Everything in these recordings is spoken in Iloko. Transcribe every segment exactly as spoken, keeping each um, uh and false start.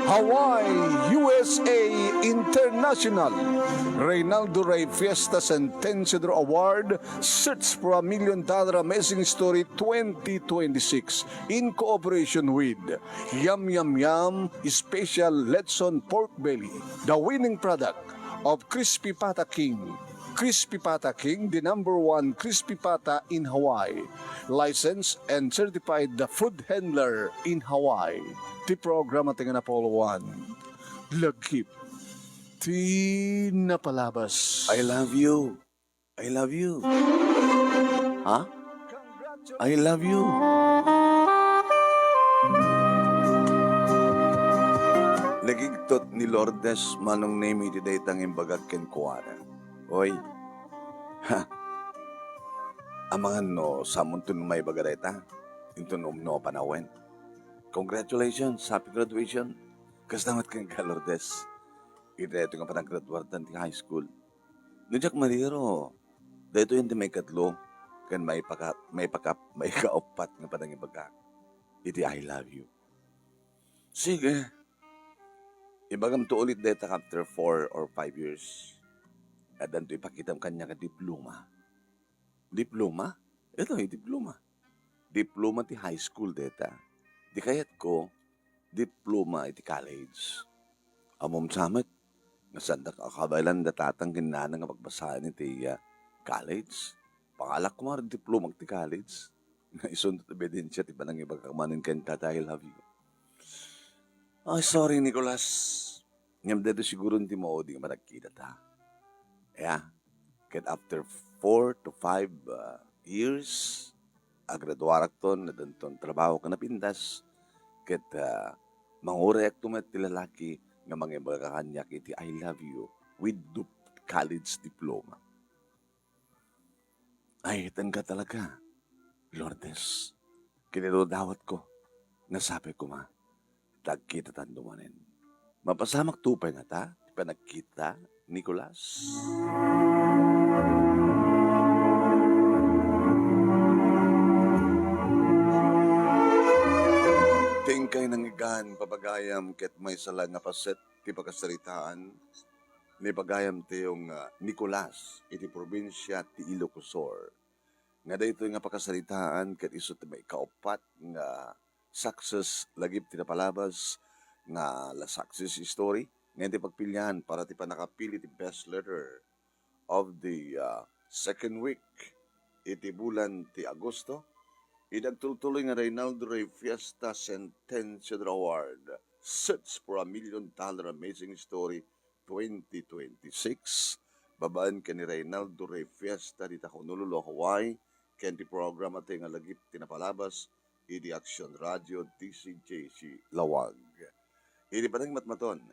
Hawaii, U S A International. Reynaldo Rey Fiesta Sentensiador Award, Search for a Million Dollar Amazing Story twenty twenty-six in cooperation with Yum Yum Yum Special Lechon Pork Belly, the winning product of Crispy Pata King. Crispy Pata King, the number one crispy pata in Hawaii. Licensed and certified the food handler in Hawaii. Ti programa ti nga napolo one. Lagip ti napalabas. I love you. I love you. Ha? I love you. Nagigtot ni Lourdes Manong Nemi iti dayta nga imbagak kenkuana. Oy. Ha. Amangan no, samonton maibaga dayta. Inton umno a panawen. Congratulations, happy graduation. Kasta met kenka, Lourdes. Iti daytoy nga panagraduartan ti high school. No diak mariro, daytoy ti maikatlo, ken maipaka-, maipakap-, maikauppat nga panangibaga. Iti I love you. Sige. Ibagamto ulit dayta after four or five years. Addanto ipakitam kaniak a diploma. Diploma? Itoy, diploma. Diploma ti high school dayta. Di kayatko, diploma iti college. Ammom sa met, nga saandak a kabaelan da tatang ken nana nga pagbasaen iti, ah, college. Pangalak koma diploma ti college. Nga isunto ti ebidensia ti panangibagak manen kenka ti I love you. Ay, sorry, Nicolas. Ngem daytoy siguro ti maudi nga panagkitata. Ya, ket after four to five, ah, years, agraduarakton, addanton trabaho ken napintas, ket, ah, mangurayakto met ti lalaki nga mangibaga kaniak iti I love you with dup-, college diploma. Ay, itanka talaga, Lourdes. Kinidawdawatko, nasabi koma, tagkitatan manen. Mapasamak to pay ngata, ti panagkita, Nicolas. Tingkay nangigan, papagayam, ket maysa la nga paset ti pakasaritaan ni pagayam tayo nga Nicolas iti probinsia ti Ilocos Sur. Nga daytoy nga pakasaritaan ket isu ti maikauppat nga success lagip ti napalabas nga la success story nga iti pagpilian para ti pannakapili ti best letter of the, uh, second week iti bulan ti Agosto, iti agtultuloy nga Reynaldo Rey Fiesta Sentensiador Award, Search for a Million Dollar Amazing Story twenty twenty-six, babaen ken ni Reynaldo Rey Fiesta dita Honolulu, Hawaii, ken ti programa tayo nga lagip ti napalabas iti Action Radio D C J C Laoag. Iti panagmatmaton,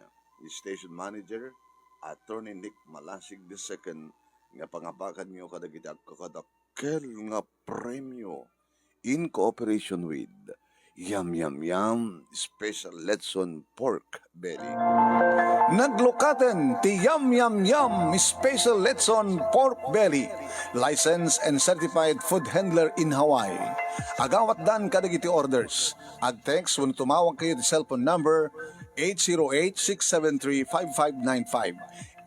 ni Station Manager, Attorney Nick Malasig the second, nga pangabakanyo kadagiti agkakadakkel nga premio in cooperation with Yum Yum Yum Special Lechon Pork Belly. Naglukaten ti Yum Yum Yum Special Lechon Pork Belly, licensed and certified food handler in Hawaii. Agawatdan kadagiti orders. Ag-text wenno tumawag kayo ti cellphone number eight zero eight, six seven three, five five nine five,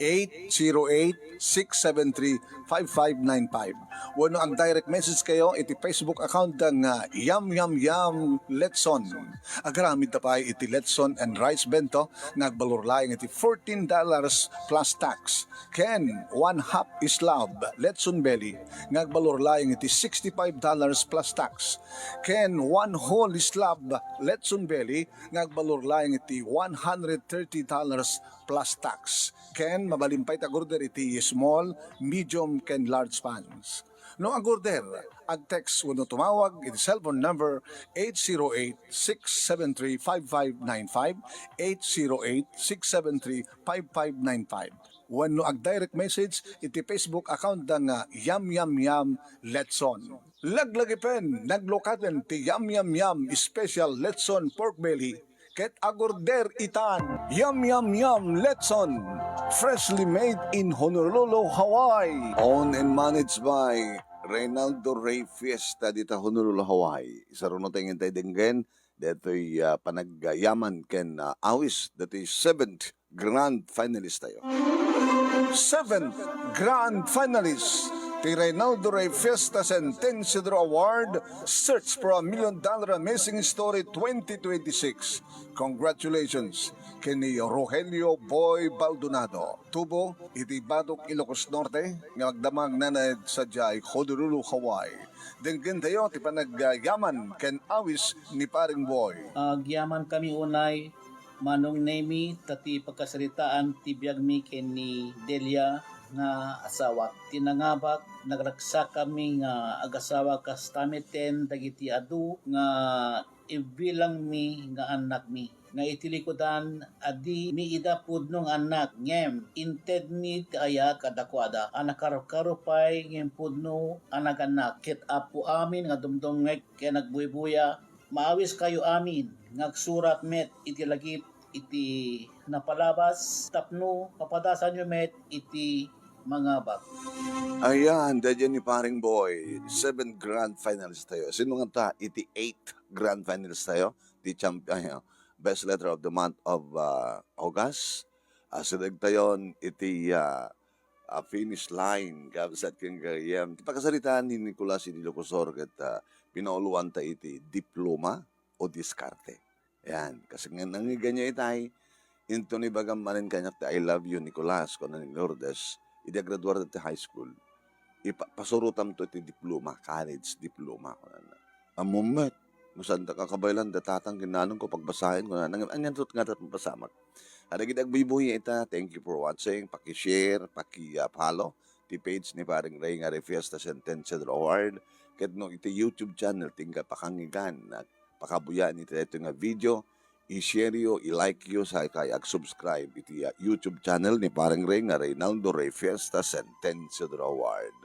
eight zero eight, six seven three, five five nine five. Wenno ag-direct message kayo iti Facebook account da nga Yum Yum Yum Letson. Agaramid ta pay iti Letson and Rice Bento nga agbalor laeng iti fourteen dollars plus tax, ken one half slab Letson Belly nga agbalor laeng iti sixty-five dollars plus tax, ken one whole slab Letson Belly nga agbalor laeng iti one hundred thirty dollars plus tax. Ken mabalin pay ti ag-order iti small, medium, ken large pans. No ag-order, ag-text wenno tumawag iti cellphone number eight zero eight, six seven three, five five nine five, eight zero eight, six seven three, five five nine five. Wenno ag-direct message iti Facebook account da nga Yum Yum Yum Letson. Laglagipen, naglukaten ti Yum Yum Yum Special Letson Pork Belly ket ag-order itan. Yum Yum Yum Letson, freshly made in Honolulu, Hawaii. Owned and managed by Reynaldo Rey Fiesta dita Honolulu, Hawaii. Isarunot tayo ngintay denggen daytoy, ah, panagyaman ken, ah, awis, daytoy seventh grand finalist tayo. Seventh grand finalist ti Reynaldo Rey Fiesta Sentenciador Award, Search for a Million Dollar Amazing Story twenty twenty-six. Congratulations ken ni Rogelio Boy Baldonado, tubo iti Batok, Ilocos Norte, nga agdamag nanad sadiay Honolulu, Hawaii. Denggen tayo ti panagyaman ken awis ni Paring Boy. Agyamankami unay, Manong Nemy, ta ti pagkasaritaan ti biagmi ken ni Delia nga asawak. Ti nangabak, nagraksakkami nga agasawa kasta metten dagiti adu nga ibbilangmi nga annakmi, nga iti likudan, adda mi ida pudno nga annak, ngem intedmi ti aya kadakuada a nakarukaro pay ngem pudno a nagannak. Ket Apo amin nga dumdumngeg ken agbuybuya, maawiskayo amin nga agsurat met iti lagip iti napalabas tapno papadasanyo met iti mangabak. Ayan, daydiay ni Paring Boy, seven grand finalist tayo. Sino nga ta iti eight grand finalist tayo? Ti champion, best letter of the month of, ah, August. Ah, sideg tayon iti, ah, ah, finish line, kabsat ken gayam. Ti pakasaritaan ni Nicolas idi Ilocos Sur ket, ah, pinauluanta iti diploma o diskarte. Yan, kas nga nangiganyo itay, inton ibagam manen kaniak ti "I love you, Nicolas," kuna ni Lourdes, idi agraduar ti high school. Ipa-, pasurotamto iti diploma, college diploma, kunana. Ammom met, no saanta kakabaelan da tatang ken nanongko pagbasaen, kunana. Ngem anianto ngadat mapasamak? Kadagiti agbuybuya ita, thank you for watching. Paki-share, paki, ah, follow ti page ni Paring Rey nga Refiesta Sentencia del Award. Ket no iti YouTube channel, ti inka pakangigan, pakabuyaen iti daytoy nga video, i-share yo, i-like yo, sakay ag-subscribe iti, ah, YouTube channel ni Paring Rey nga Reynaldo Rey Fiesta Sentencia del Award.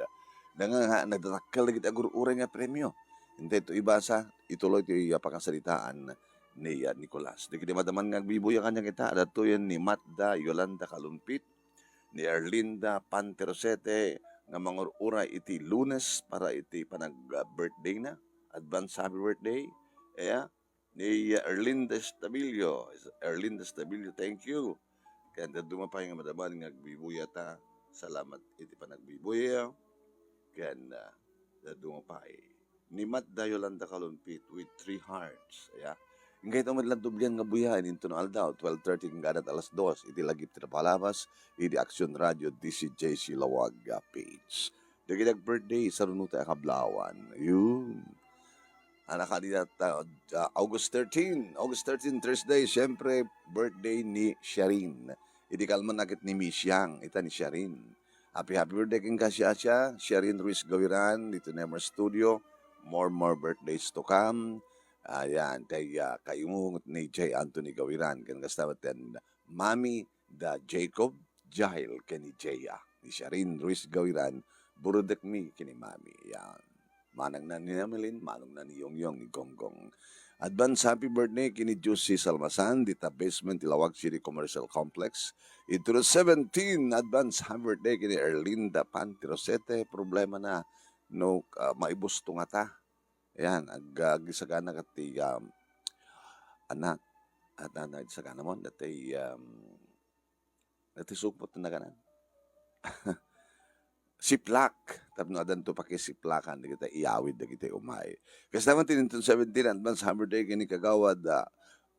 Danga nga nagdadakkel dagiti agur-uray nga premio. Intay to ibasa, ituloy ti, ah, pakasaritaan ni, ah, Nicolas. Dagiti madaman nga agbuybuya kaniak ita, adda toyen ni Matda Yolanda Kalumpit, ni Erlinda Panterosete nga mangur-uray iti Lunes para iti panag-, ah, birthday na. Advance happy birthday. Aya, ni Erlinda Estabilio. Erlinda Estabilio, thank you. Ken dadduma pay nga madaman nga agbuybuya ta. Salamat iti panagbuybuyam. Ken, ah, dadduma pay ni Matda Yolanda Kalumpit with three hearts. Aya. Inggay ta met lang doblian nga buyaen inton aldaw, twelve thirty ken ganat alas dos, iti lagip ti napalabas, iti Action Radio D C J C Lawaga page. Dagiti ag-birthday, saruno ti akablawan. Yun. Anak, kadi ta, ah, August thirteen. August thirteen, Thursday, siyempre, birthday ni Sharin. Idi kalman nakit ni Miss Yang, ita ni Sharin. Happy, happy birthday kenka, Shasha, Sharin Ruiz Gawiran, dito Nemer Studio. More, more birthdays to come. Ayan, kay, ah, kaimungot ni J. Anthony Gawiran, ken kasta met ten Mami da Jacob, Jail, ken ni Jaya, ni Sharin Ruiz Gawiran, burudekmi ken ni Mami. Yan. Manangna ni Namelin, manongna ni Yongyong, ni Gonggong. Advance happy birthday ken ni Juicy Salmasan, dita basement ti Laoag City Commercial Complex. Intro seventeen, advance happy birthday ken ni Erlinda Pantirosete. Problema na, no, ah, maibusto nga ta. Ayan, ag-, agisagana ket ti, um, anak. At, ah, nagisagana mo, dati, um, dati sukpot na kanan. Siplak. Tapno adanto pakisiplakan, dagiti iyawid, dagiti umay. Kasta man ti inton seventeen, advance happy birthday ken ni Kagawad, ah,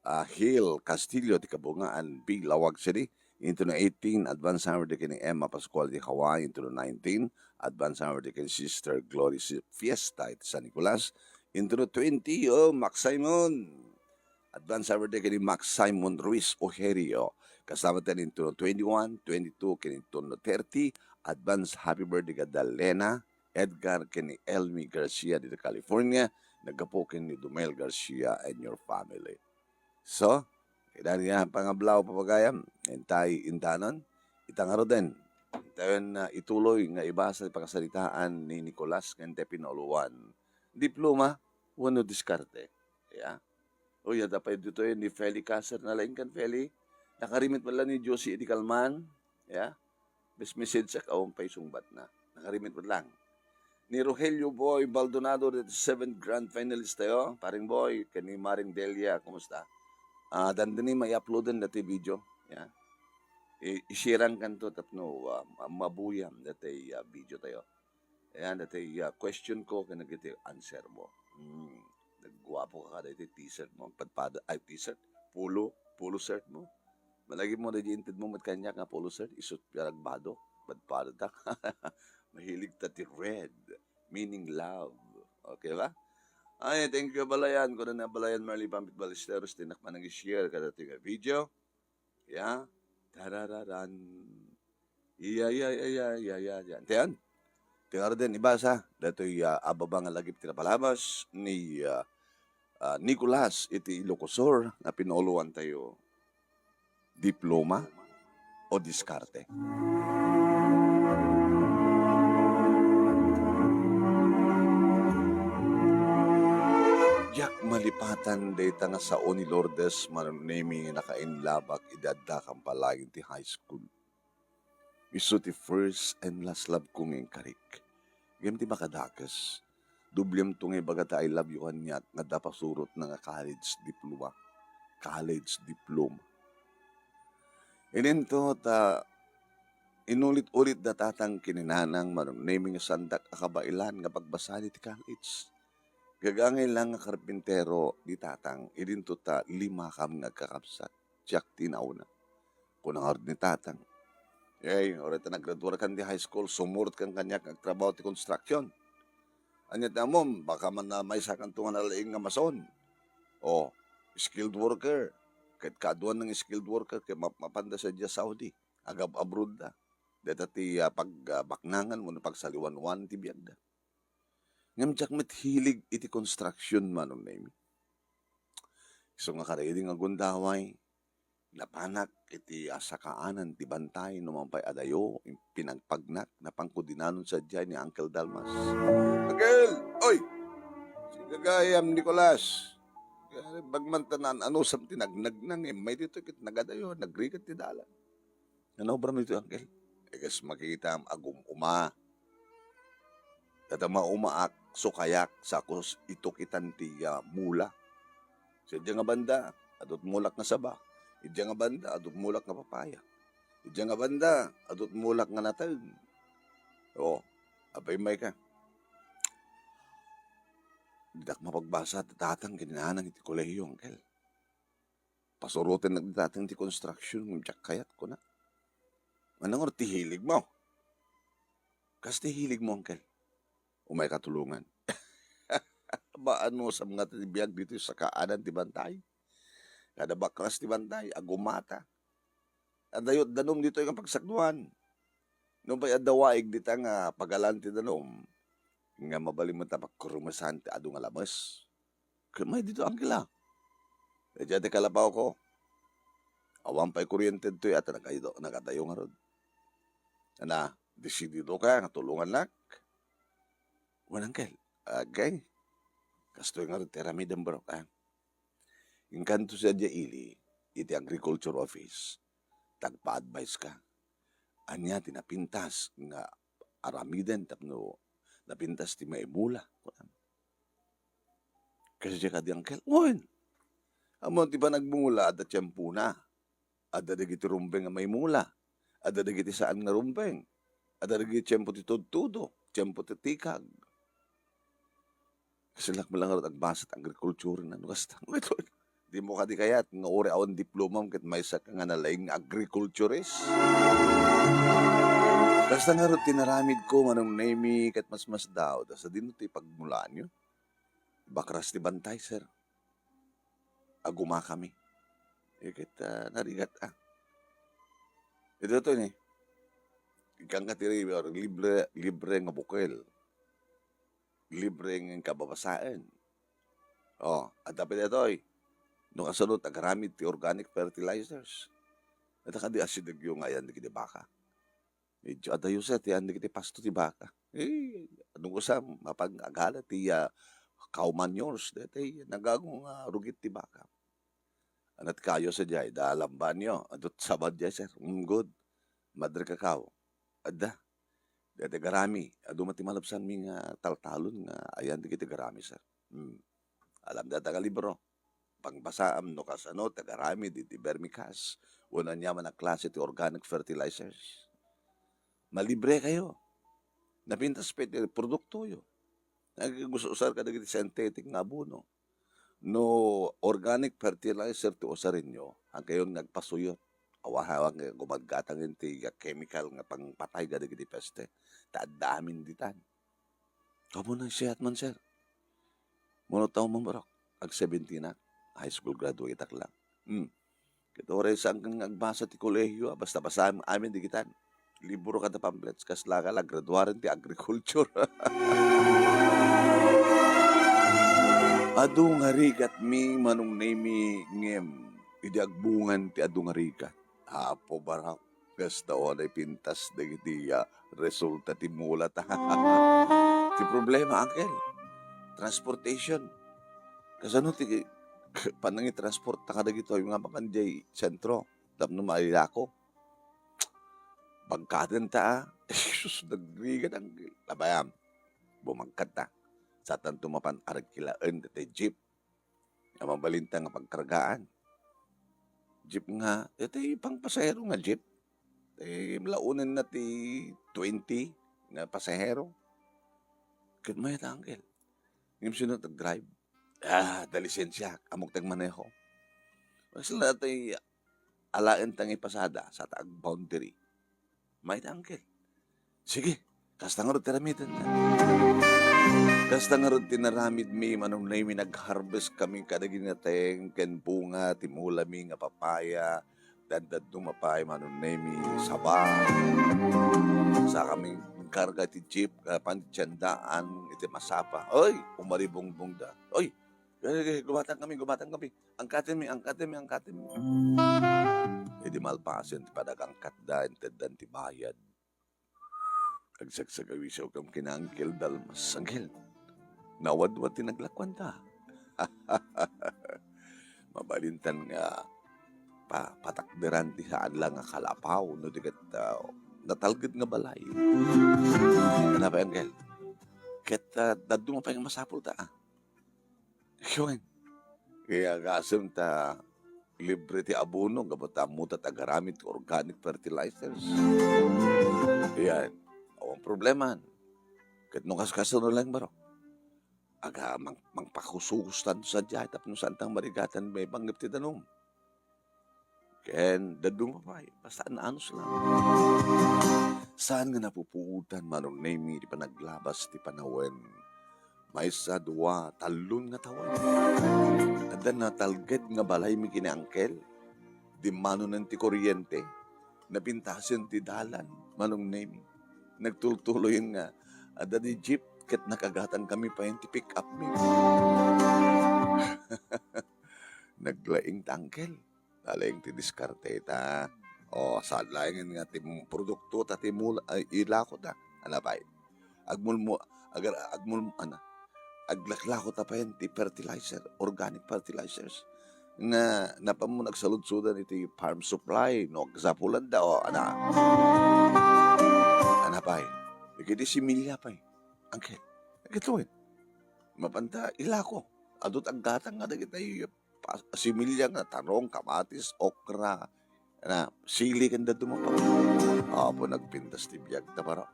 ah, Hill Castillo, ti Kabungaan, B, Laoag City. Inton eighteen, advance happy birthday ken ni Emma Pascual di Hawaii. Inton nineteen, advance happy birthday ken Sister Glory Si-, Fiesta iti San Nicolas. Inton twenty, oh, Max Simon. Advance happy birthday ken ni Max Simon Ruiz Ojerio. Kasta met ti inton twenty-one, twenty-two, ken inton thirty, advance happy birthday kada Lena, Edgar, ken ni Elmi Garcia dita California. Naggapu ken ni Dumel Garcia and your family. So, ida nga pangablaw, papagayam, intay indanon, ita ngaruden, intayon, ah, ituloy nga ibasa ti pakasaritaan ni Nicolas ken ti pinauluan. Diploma, wenno diskarte. Ya. O, ya, dapat ditoy ni Feli Caser, nalaing kan Feli. Nakarimit man lang ni Josie di Calman. Ya. Bes message ak, awan pay sungbat na. Nakarimit man lang. ni Rogelio Boy Baldonado, the seventh grand finalist tayo. Paring Boy, ken ni Maring Delia, kumusta? Ah, dandani mai-uploaden dati video. Yeah. I-, i-share-an kanto tapno, ah, ma-, mabuyam dati, ah, video tayo. Ayan, dati, ah, question ko ken dagiti answer mo. Hmm. Nagguapo ka kada iti t-shirt mo, padpada, ay, t-shirt, polo, polo shirt mo. Malagip mo, daydi inted mo met kaniak nga polo shirt, isut' ti aragbado, padpada ta. Mahilig ta ti red, meaning love. Okay ba? Ay, thank you, Balayan. Kuna ni Balayan Marley Pampit Ballesteros, ti nak manang i-share kadati nga video. Ya. Tarararan. Iya, iya, iya, iya, iya, iya, iya. Iti yan. Ti ngaruden, ibasa. Datoy, ah, ababa nga lagip ti napalabas ni, ah, ah, Nicolas iti Ilocosur nga pinuloan tayo. Diploma o diskarte? Diak malipatan dayta nga sao ni Lourdes Manong Nemi nga nakainlabak idi addakam palayen ti high school. Isu ti first and last love ko nga inkarik. Ngem ti makadakes, doblem to nga ibaga ti I love you kaniak nga adda pasurotna nga college diploma. College diploma. Idinto ta inulit-ulit da tatang ken ni nanang Manong Nemi nga saandak a kabaelan nga pagbasaan iti college. Gagangay lang nga karpintero ni tatang, idinto ta limakam nga agkakabsat. Diak ti nauna. Kuna ngarud ni tatang, "Ey, uray ta naggraduarkan ti high school, sumurotkan kaniak nga agtrabaho ti construction. Ania ti ammom, baka man a maysakanto nga nalaing nga mason. O, skilled worker. Ket kaaduan nga skilled worker, ket map-, mapanda sadiay Saudi. Agab-abroad da. Dayta ti, ah, pag, ah, baknangan wenno pagsaliwanwan ti biagda." Ngem diak met hilig iti construction, Manong Nemi. Isu nga kadaydi nga gundaway, napanak iti asakaanan ti bantay no man pay adayo, pinagpagnak, napanko dinanon sadiay ni Uncle Dalmas. "Uncle! Oy! Sigagayam, Nicolas! Bagman ta naan-anusam ti nagnagna, ngem may ditoy ket nagadayo, nagrigat ti dalan." "Ano obram ditoy, Uncle?" "Ikas makitam, agum-uma. Data maumaak, sukayak, sakos itukitan ti, ah, mula. Sa idiay nga banda, adut mulak nga saba. Idiay nga banda, adut mulak nga papaya. Idiay nga banda, adut mulak nga nateng. O, apay may ka?" Diak mapagbasa ti tatang ken ni nanang iti kolehiyo, Uncle. Pasurotennak dayta ti construction, ngem diak kayat, kuna. Ngano ngarud ti hilig mo? Kas ti hilig mo, Uncle? Umay katulongan. Maanusam nga ti biag ditoy sakaanan ti bantay. Kada bakras ti bantay, agumata. Adayot danum ditoy nga pagsakduan. No pay adda waig dita nga pagalan ti danum, nga mabalin met a pakrumesan ti adu nga lames. Ket may dito, Uncle, a. Idiay ti kalapawko. Awan pay kuryente ditoy a ta nagadayo, nagadayo ngarud. Ana, desidido ka nga tulongannak? Wen, Uncle. Agay. Kastoy ngarud ti aramidem, bro, a. Inkanto sadiay ili iti agriculture office. Tagpa-advise ka. Ania ti napintas nga aramiden tapno napintas ti maimula? Kas diay kadi, Uncle? Wen. Ammom ti panagmula, adda tiempona. Adda dagiti rumbeng nga maimula. Adda dagiti saan nga rumbeng. Adda dagiti tiempo ti tudtudo, tiempo ti tikag. Kaslak met la ngarud agbasa ti agriculture, no kasta. Dimo kadi kayat nga uray awan diplomam ket maysa ka nga nalaing nga agriculturist? Kasta ngarud ti inaramidko, Manong Nemi, ket masmasdaw ta sadino ti pagmulaanyo. Bakras ti bantay, sir. Agumakami. Iket, ah, narigat, a. Ito to ni. Ikkan ka ti libre, libre nga bukel. Libre nga kababasaen. O, adda pay daytoy. No kasunod, agaramid ti organic fertilizers. Adda kadi asidegyo nga ayan dagiti baka. Medyo adayo sa ti ayan dagiti pasto ti baka. Eh, ano ko sa, mapag-agala ti, ah, cow manures, daytoy nagago nga rugit ti baka. Anat kayo sadiay, da lambanyo, adut sabad diay, sir. Mm, good. Madre kakao. Adda. Dagiti agarami, adu met ti malabsanmi nga taltalon nga ayan dagiti agarami, sir. Hmm. Alamda ta nga libro. Pangbasaam no kasano ti agarami diti vermicast wenno aniaman a klase ti organic fertilizers. Malibre kayo. Napintas pay ti produktoyo. Nagusar kadagiti synthetic nga abono. No organic fertilizer ti usarenyo, aggayon nga agpasuyot. Awan, awan nga gumadgatang iti chemical nga pangpatay kadagiti peste. Ta adda amin ditan. Apo na siya man, sir. Mano taon mo, Brok? Ag seventeen ak. High school graduate ak lang. Hmm. Ket uray saan nga agbasa ti kolehiyo, a, basta basaem amin digitan. Libro kada pamphlets, kasla ka la graduaren ti agriculture. Adu nga rigatmi, Manong Nemi, ngem idi agbungan ti adu nga rigat, Apo Barak, kasta unay pintas dagiti, ah, resulta ti mulata. Ti problema, Uncle, transportation. Kasano ti panangitransportta kadagitoy nga mapan diay sentro tapno mailako? Bagkaten ta, a. Jesus, nagrigat, Uncle. Labayam, bumagkat ta. Saantanto mapan arkilaen daytoy jeep. A mabalinta nga pagkargaan. Jeep nga, iti pangpasahero nga jeep. Ti launenna ti twenty nga pasahero. Ket mayat, Uncle. Ngem sino ti agdrive? Ah, adda lisensia, ammok ti agmaneho. Kasla ti alaenta nga ipasada, sa ta agboundary. Mayat, Uncle. Sige, kasta ngarud ti aramidenta. Kasta ngarud ti naramidmi, Manong Nemi, nag-harvest kami kadagiti nateng ken bunga ti mulami nga papaya, dadduma pay, Manong Nemi, saba. Sa kami karga ti jeep, ah, pantiandaan iti masapa. Oy, umaribungbongda. Oy, eh, eh, gumatang kami, gumatang kami. Angkatenmi, angkatenmi, angkatenmi. Idi malpasen ti panagangkatda, inteddan ti bayad. Agsagsagawisaw kam ken Uncle Dalmas, Uncle. Nawadwad ti naglakuanta. Mabalintan nga pa-, patakderan ti saan la nga kalapaw no di ket, ah, natalged nga balay. Ania pay, Uncle? Ket, ah, dadduma pay nga masapulta, a. Wen, kaya gasem ta libre ti abono gapu ta ammo ta agaramid ti organic fertilizers. Yan, awan problema. Ket no kaskasano laeng, Barok, aga mang-, mangpakusukostanto sadiay tapno saantang marigatan maipanggep ti danum. Ken dadduma pay, basta an-anus lang. Saan nga napupuotan, Manong Nemi, ti panaglabas ti panawen. Maysa, dua, tallon nga tawen. Adda natalged nga balaymi ken ni Uncle. Dimmanonen ti kuryente. Napintasen ti dalan, Manong Nemi. Nagtultuloyen nga adda ti jeep ket nakagatang kami pay ti pick-up mi. Naglaing ta, Uncle. Nalaing ti diskarte ta. O, saan laengen nga ti produkto ta ti mula, ay, ilako ta. Ania pay? Agmulmo-, agar-, agmul-, ana, aglaklako ta pay ti fertilizer, organic fertilizers. Nga napan mo nagsaludsodan iti farm supply, no, agsapulan da, o, ana. Ania pay? Dagiti similya pay. Uncle, nagitloen. Mapanta, ilako. Adut aggatang nga dagiti pa-, similya nga tarong, kamatis, okra, na sili ken dadduma pay. Apo, nagpintas ti biag ta, Barok.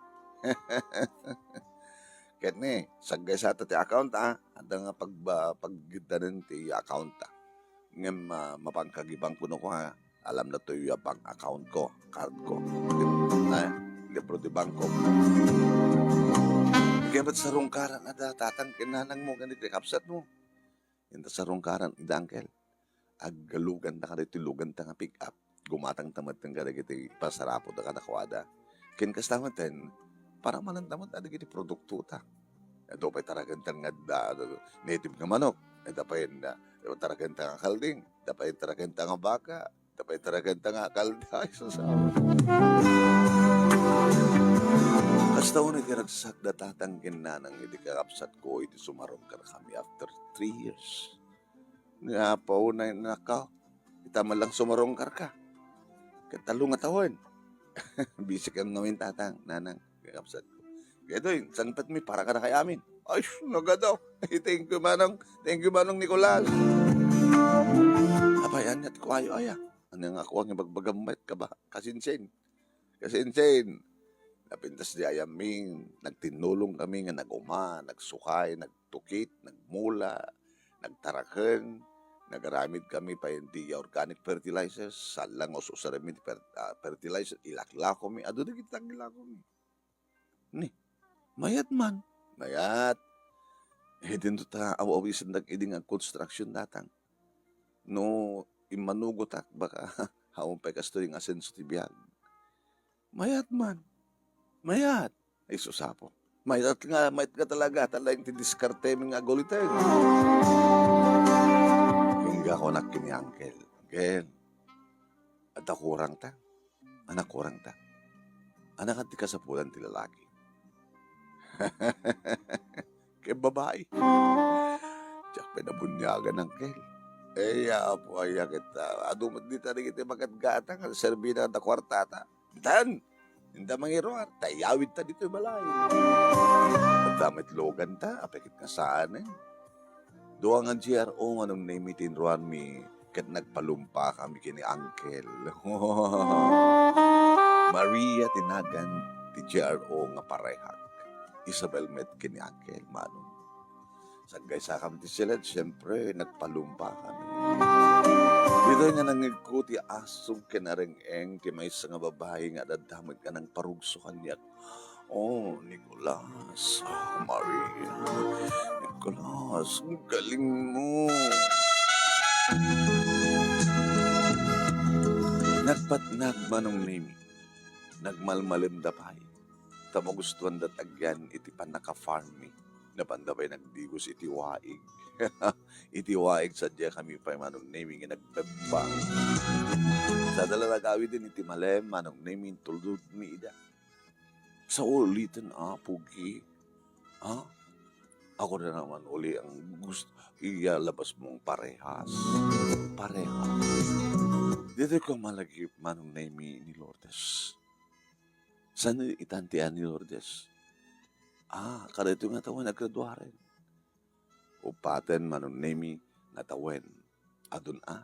Ket ni, saggaysata ti account, a. Adda nga pagba-, pagiddanen ti account, a. Ngem, a, mapan ka iti bangko no kua, alamna toy a bank account ko, card ko. A, libro ti bangko. Ket met sarungkaran adda tatang ken nanang mo ken iti kabsat mo. Inta sarungkaran ida, Uncle. Aglugan ta kadagiti lugan ta nga pick-up. Gumatang ta met kadagiti pasarapod kadakuada. Ken kasta met, paramanan ta met kadagiti produkto ta. Adu pay taraken ta nga da-, native nga manok. Adu pay na-, taraken ta nga kalding. Adu pay taraken ta nga baka. Adu pay taraken ta nga kalda. Ay, sus, ah. Kasta unay ti ragsak da tatang ken nanang iti kakabsat ko iti sumarungkar kami after three years. Nga paunay nakaw, ita man lang sumarungkar ka. Ket tallo nga tawen. Busy kami ngamin, tatang, nanang, kakabsat ko. Daytoy, sangpetmi para kadakayo amin. Ay, nagado. Ay, thank you, Manong. Thank you, Manong Nicolas. Apay, ania ti kuayo, aya? Ania nga ako nga ibagbagam met ka ba? Kasinsin. Kasinsin. Napintas di ayam mi, nagtinnulong kami nga nag-uma, nagsukay, nagtukit, nagmula, nagtaraken, nagaramid kami pay iti organic fertilizers, saan lang us-usarem mi ti fer-, ah, fertilizer, ilaklako mi, adu dagiti tagilako mi. Ni, mayat man. Mayat. Eh, dinto ta aw-awisendak idi nga construction datang. No immanugotak, baka awan pay kastoy nga asenso ti biag. Mayat man. Mayat. Ay, sus, Apo. Mayat nga, mayat nga talaga. Talaga ti diskarte mi nga aguliteng. Ingga kunak ken ni Uncle. Uncle, adda kurang ta. Anak kurang ta. Anak ti kasapulan ti lalaki. Ken babai. Diak pay nabuniagan, Uncle. Eh, Apo, aya kita. Adu met dita dagiti magatgatang, serbida da kuartata. Tan, inda mangiruar, ta iyawidta ditoy balay. Adda met luganta, apay ket nga saan, eh. Dua nga G R O, Manong Nemi, ti inruarmi ket nagpalumpa kami ken ni Uncle. Maria ti nagan ti G R O nga parehak. Isabel met ken ni Uncle, Manong. Saggaysakam ti siled, siempre, nagpalumpa kami. Ditoy nga nangngegko ti asug ken areng-eng ti maysa nga babai nga adda met nga nangparugso kaniak. Oh, Nicolas. Oh, Maria. Nicolas, ang galing mo. Nagpatnag, Manong Nemi. Nagmalmalemda pay. Ta magustuandat agyan iti pannaka-farm mi. Napanda pay nagdigos iti waig. Iti waig, sadiay kami pay, Manong Nemi, nga nagpeppa. Sadala nagawiden iti malem, Manong Nemi, intulodmi ida. Sauliten, a, pugi. Ha? Ako na naman uli ang gusto, iyalabas mong parehas. Parehas. Dito ko malagip, Manong Nemi, ni Lourdes. Saan itan ti ni Lourdes? Ah, kadaytoy nga tawen, naggraduaren. Uppaten, Manong Nemi, nga tawen. Adun a,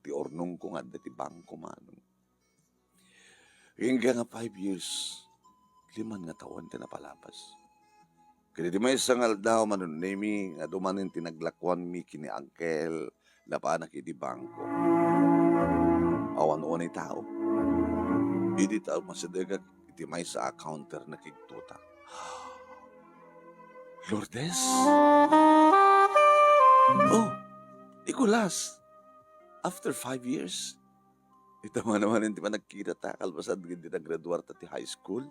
ti urnongko nga adda ti bangko, Manong. Ingga nga five years, lima nga tawen ti napalabas. Ket iti maysa nga aldaw, Manong Nemi, nga dumanen ti naglakuanmi ken ni Uncle, napanak iti bangko. Awan unay tao. Idi ta masidegak iti maysa a counter, nakigtotak. Lourdes? Oh, Nicolas! After five years? Ita man naman ti panagkita ta, kalpasan ket di naggraduar ta ti high school.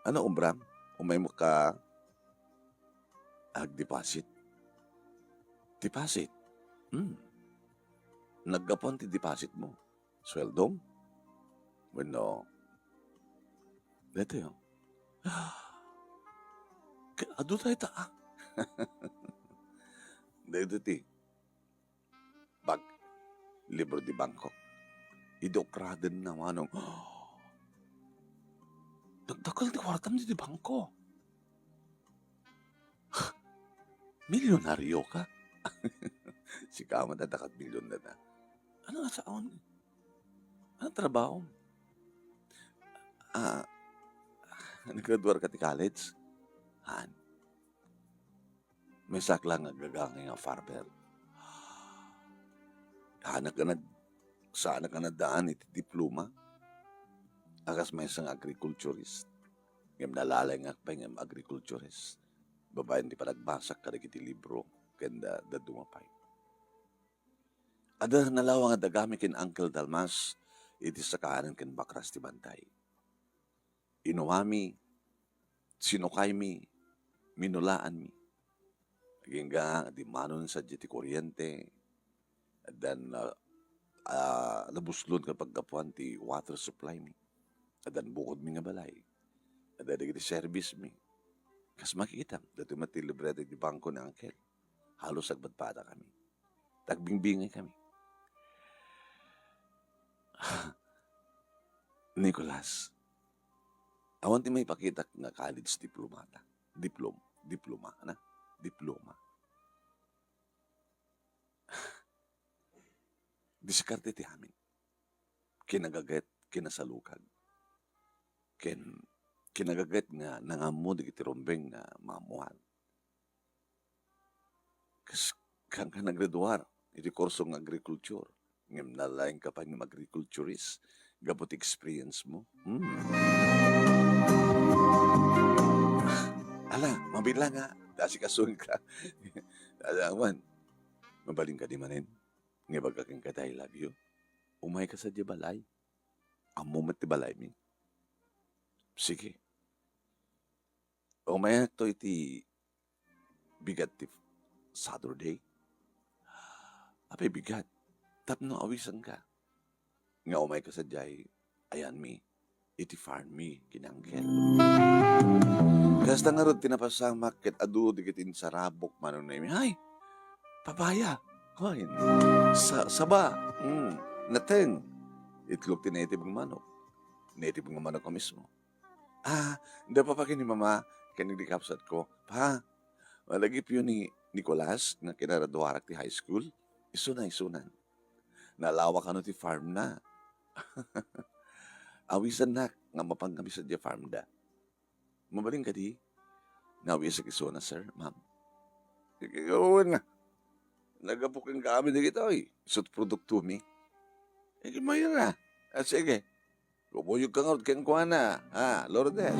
Ano, Umbram? Umaymo ka agdeposit? Deposit? Hmm. Naggapuan ti deposit mo? Sweldom? Wenno, daytoy, oh. Ka-, adu tayo ta, ah. Daytoy ti bag, libro di bangko. Idi ukraden na, Manong. Dakdakkel ti kuartam di bangko. Milyonaryo ka? Sika man, dadakat milyon na na. Ano nga saon? Ano trabaho? Ah, naggraduar ka ti college? Han. Maysak lang nga gagangay nga farmer. Saanak nga nag-, saanak nga naddaan iti diploma. Akas maysa nga agriculturist. Ngem nalalay nga pay ngem agriculturist. Babaen ti panagbasak kadagiti libro ken da-, dadduma pay. Adda nalawang a dagami ken Uncle Dalmas iti sakanen ken bakras ti bantay. Inumami, sinukaymi, minulaanmi. Agingga, dimmanon sadiay ti kuryente, addan, ah, ah, nabuslon ken paggapuan ti water supply mi. Addan bukodmi nga balay. Adda dagiti service mi. Kas makitam, daytoy met ti libreta iti bangko ni Uncle. Halos agpadpada kami. Tagbingbingay kami. Nicolas, Awan ti maipakitak nga college diplomata. Diplom-, diploma, na? Diploma. Diskarte ti amin. Kinagaget, kinasalukag. Ken, kinagaget nga nangammo dagiti rumbeng nga maammuan. Kas-, kan ka naggraduar iti kurso nga agriculture, ngem nalaingka pay nga agriculturist gapu ti experience mo. Hmm. Ala, mabilang nga, ta asikasuenka. Ala, awan. Mabalin kadi manen, nga ibaga kenka ti I love you. Umayka sadiay balay. Ammo met ti balaymi. Sige. Umayakto iti bigat ti Saturday. Apay bigat? Tapno awisenka. Nga umayka sadiay, ayanmi, iti farm mi, ken ni Uncle. Kasta ngarud ti napasamak ket adu dagiti insarabok, Manong Nemi. Ay, papaya. Hoy, sa-, saba. Mm, nateng. Itlog ti native nga manok. Native nga manok a mismo. Ah, da papa ken ni mama, ken ni kabsatko. Pa, malagipyo ni Nicolas nga kinaraduarak ti high school. Isuna, isunan. Nalawa kano ti farm na. Awisennak nga mapan kami sadiay farm da. Mabalin kadi? Nawisek isuna, sir, ma'am. Ikaw na. Nagapu kenka amin dagitoy. Isu't produktomi. Iti mayra. Ah, sige. Kumuyogka ngarud kenkuana, ha, Lourdes.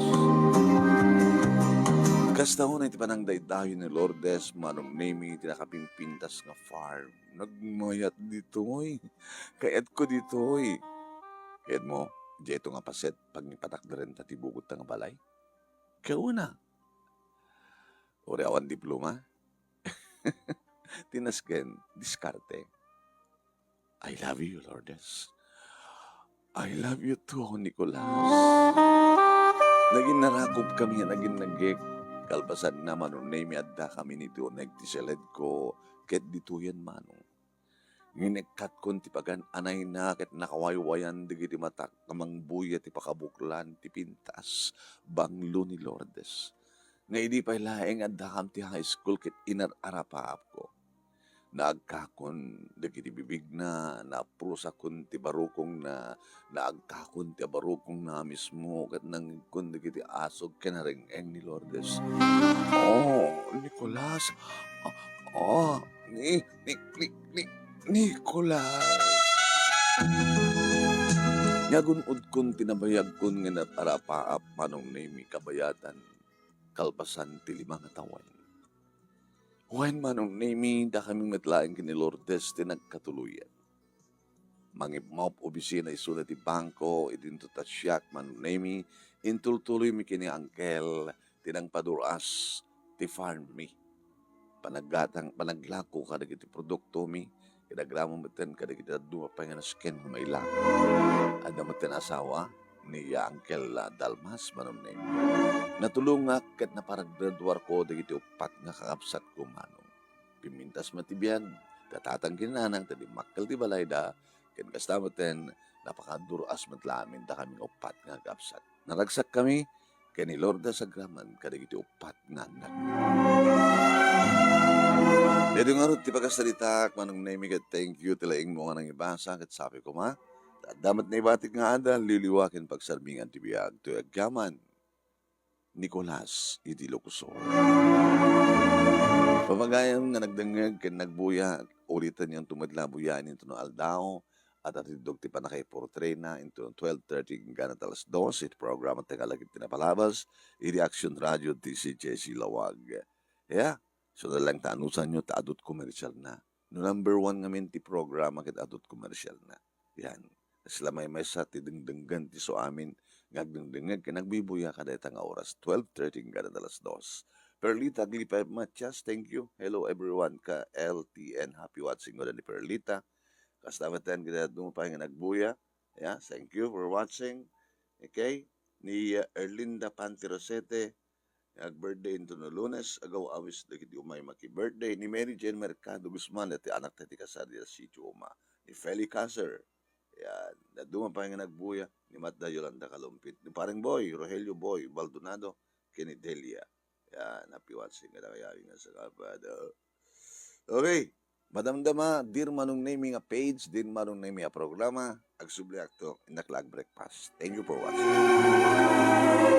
Kasta unay ti panangdaydayo ni Lourdes, Manong Nemi, ti nakapimpintas nga farm. Nagmayat ditoy. Kayatko ditoy. Kayatmo, dayto nga paset, pangipatakderen ta ti bukodta nga balay? Kauna. Uray awan diploma. Ti nasken, diskarte. I love you, Lourdes. I love you too, Nicolas. Nagin narakop kami nga nagin nagek. Kalpasanna, Manong Nemi, adda kami iti uneg ti seledko, ket ditoyen, Manong. Ngin ikkatkon ti pagan-anayna ket nakawaywayan dagiti matak nga mangbuya ti pakabuklan ti pintas, banglo ni Lourdes. Nga idi pay laeng addakam ti high school ket inar-arapaapko. Naagkakon dagiti bibigna, naprusakon ti barukongna, naagkakon ti abarukongna a mismo, ket nangngegkon dagiti asog ken areng-eng ni Lourdes. Oh, Nicolas! Ah, oh, ni, ni, ni, ni, Nicolas! Nagun-odkon ti nabayagkon nga inarapaap, Manong Nemi, kabayatan, kalpasan ti lima nga tawen. Wen, Manong Nemi, dakami met laeng ken ni Lourdes ti nagkatuloyan. Mangipmop opisina isuna ti bangko, idinto ta siak, Manong Nemi, intultuloymi ken ni Uncle ti nangpadur-as ti farm mi. Panaggatang, panaglako kadagiti produkto mi, ket agraman metten kadagiti dadduma pay nga nasken nga mailako. Adda metten asawa, ni Uncle, ah, Dalmas, Manong Neng. Natulongak ket naparagraduarko dagiti uppat nga kakabsatko, Manong. Pimmintas met ti biag, ti tatang ken ni nanang ta dimmakkel ti balayda, ken kasta metten, napakadur-as met la amin dakami nga uppat nga kakabsat. Naragsakkami ken ni Lourdes agraman kadagiti uppat nga annak. Daytoy ngarud ti pakasaritaak, Manong Nemi, ket thank you ti laingmo nga nangibasa, ket sapay koma, ta adda met naibatik nga adal, liwliwa ken pagsarmingan ti biag, toy agyaman Nicolas iti Ilocos Sur. Pagayam nga nagdengngeg ken nagbuya, ulitanyo met la buyaen intono aldaw, at atiddog ti pannakaiportrena intono twelve thirty inggana ta alas dos, iti programa Tengnga Lagip ti Napalabas, iti Action Radio, D C J C Lawag. Ya, suna lang ta anusanyo ta adut komersialna. No number one ngamin ti programa ket adut komersialna. Yan. Kasla maymaysa ti dengdenggen ti isuamin nga agdengdengngeg ken agbuybuya kadayta nga oras, twelve thirty inggana ta alas dos. Perlita Aglipay Matias, thank you. Hello everyone, ka L T N, happy watching, kuna ni Perlita. Kasta met ti kadayta pay nga nagbuya. Yeah, thank you for watching. Okay? Ni, uh, Erlinda Pantirosete, nga ag-birthday intono Lunes, agaw-awis dagiti umay maki-birthday. Ni Mary Jane Mercado Guzman, ti anakta ti kasar iti sitio Uma. Ni Feli Caser, Yan. Dadduma pay nga nagbuya, ni Matda Yolanda Kalumpit, ni Pareng Boy, Rogelio Boy, Baldonado, ken ni Delia. Yan, happy watching kadakayo amin nga Sabado. Okay. Madamdama, diri manong name nga page, diri manong name nga programa, agsubliakto, innak la agbreakfast. Thank you for watching.